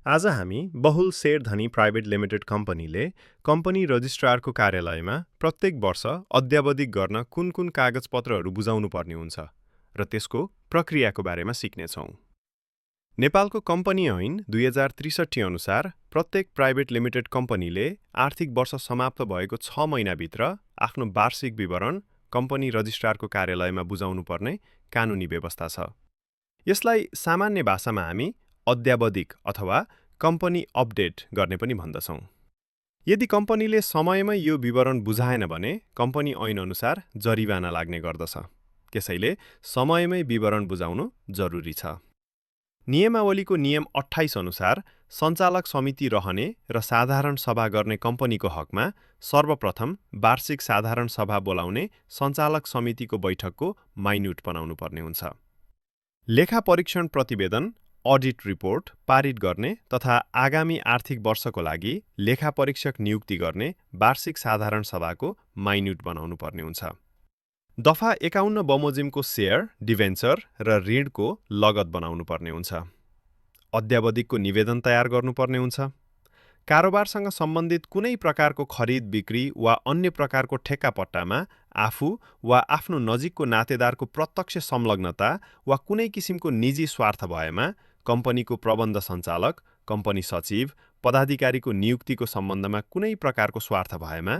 आज हामी बहुल शेयरधनी प्राइभेट लिमिटेड कम्पनीले कम्पनी रजिस्ट्रारको कार्यालयमा प्रत्येक वर्ष अद्यावधिक गर्न कुन कुन कागजपत्रहरू बुझाउनु पर्ने हुन्छ र त्यसको प्रक्रियाको बारेमा सिक्नेछौँ। नेपालको कम्पनी ऐन 2063 अनुसार प्रत्येक प्राइभेट लिमिटेड कम्पनीले आर्थिक वर्ष समाप्त भएको 6 महिनाभित्र आफ्नो वार्षिक विवरण कम्पनी रजिस्ट्रारको कार्यालयमा बुझाउनु पर्ने कानुनी व्यवस्था छ। यसलाई सामान्य भाषामा हामी अद्यावधिक अथवा कम्पनी अपडेट गर्ने पनि भन्दछौँ। यदि कम्पनीले समयमै यो विवरण बुझाएन भने कम्पनी ऐन अनुसार जरिवाना लाग्ने गर्दछ। त्यसैले समयमै विवरण बुझाउनु जरुरी छ। नियमावलीको नियम 28 अनुसार सञ्चालक समिति रहने र साधारण सभा गर्ने कम्पनीको हकमा सर्वप्रथम वार्षिक साधारण सभा बोलाउने सञ्चालक समितिको बैठकको माइन्युट बनाउनु पर्ने हुन्छ। लेखा परीक्षण प्रतिवेदन अडिट रिपोर्ट पारित गर्ने तथा आगामी आर्थिक वर्षको लागि लेखा परीक्षक नियुक्ति गर्ने वार्षिक साधारण सभाको माइन्युट बनाउनु पर्ने हुन्छ। दफा 51 बमोजिमको सेयर, डिभेन्चर र ऋणको लगत बनाउनु पर्ने हुन्छ। अद्यावधिकको निवेदन तयार गर्नुपर्ने हुन्छ। कारोबारसँग सम्बन्धित कुनै प्रकारको खरिद बिक्री वा अन्य प्रकारको ठेक्कापट्टामा आफू वा आफ्नो नजिकको नातेदारको प्रत्यक्ष संलग्नता वा कुनै किसिमको निजी स्वार्थ भएमा कम्पनीको प्रबन्ध सञ्चालक, कम्पनी सचिव, पदाधिकारीको नियुक्तिको सम्बन्धमा कुनै प्रकारको स्वार्थ भएमा,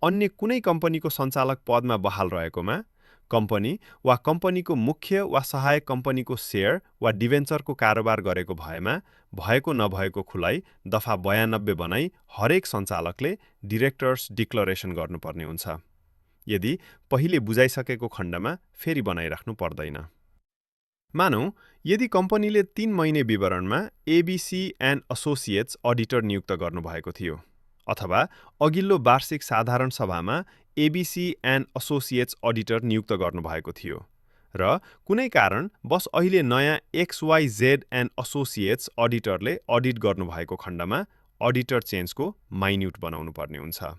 अन्य कुनै कम्पनीको सञ्चालक पदमा बहाल रहेकोमा, कम्पनी वा कम्पनीको मुख्य वा सहायक कम्पनीको सेयर वा डिभेन्चरको कारोबार गरेको भएमा, भएको नभएको खुलाई दफा 92 बनाई हरेक सञ्चालकले डिरेक्टर्स डिक्लरेसन गर्नुपर्ने हुन्छ। यदि पहिले बुझाइसकेको खण्डमा फेरि बनाइराख्नु पर्दैन। मानौँ यदि कम्पनीले 3 महिने विवरणमा एबीसी एन्ड एसोसिएट्स अडिटर नियुक्त गर्नुभएको थियो अथवा अघिल्लो वार्षिक साधारण सभामा एबीसी एन्ड एसोसिएट्स अडिटर नियुक्त गर्नुभएको थियो र कुनै कारण बस अहिले नयाँ XYZ एन्ड एसोसिएट्स अडिटरले अडिट गर्नुभएको खण्डमा अडिटर चेन्जको माइन्युट बनाउनु पर्ने हुन्छ।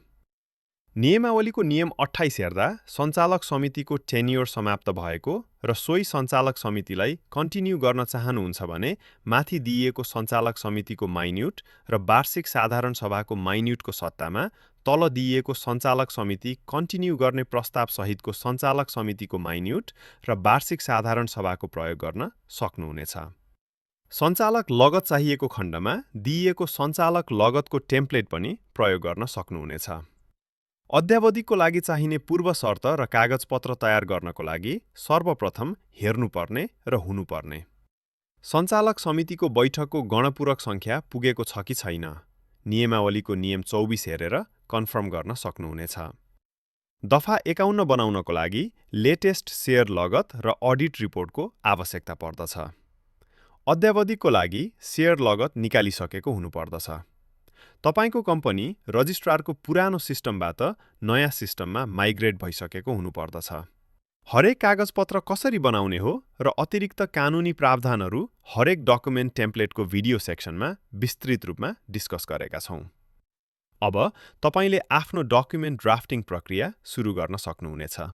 नियमावलीको नियम 28 हेर्दा सञ्चालक समितिको टेन्योर समाप्त भएको र सोही सञ्चालक समितिलाई कन्टिन्यू गर्न चाहनुहुन्छ भने माथि दिइएको सञ्चालक समितिको माइन्युट र वार्षिक साधारण सभाको माइन्युटको सट्टामा तल दिइएको सञ्चालक समिति कन्टिन्यू गर्ने प्रस्ताव सहितको सञ्चालक समितिको माइन्युट र वार्षिक साधारण सभाको प्रयोग गर्न सक्नुहुनेछ। सञ्चालक लगत चाहिएको खण्डमा दिइएको सञ्चालक लगतको टेम्प्लेट पनि प्रयोग गर्न सक्नुहुनेछ। अद्यावधिकको लागि चाहिने पूर्व शर्त र कागजपत्र तयार गर्नको लागि सर्वप्रथम हेर्नुपर्ने र हुनुपर्ने। सञ्चालक समितिको बैठकको गणपूरक सङ्ख्या पुगेको छ कि छैन, नियमावलीको नियम 24 हेरेर कन्फर्म गर्न सक्नुहुनेछ। दफा 51 बनाउनको लागि लेटेस्ट सेयर लगत र अडिट रिपोर्टको आवश्यकता पर्दछ। अद्यावधिकको लागि सेयर लगत निकालिसकेको हुनुपर्दछ। तपाईको कम्पनी रजिस्ट्रारको पुरानो सिस्टमबाट नयाँ सिस्टममा माइग्रेट भइसकेको हुनुपर्दछ। हरेक कागजपत्र कसरी बनाउने हो र अतिरिक्त कानुनी प्रावधानहरू हरेक डकुमेन्ट टेम्प्लेटको भिडियो सेक्सनमा विस्तृत रूपमा डिस्कस गरेका छौँ। अब तपाईले आफ्नो डकुमेन्ट ड्राफ्टिङ प्रक्रिया सुरु गर्न सक्नुहुनेछ।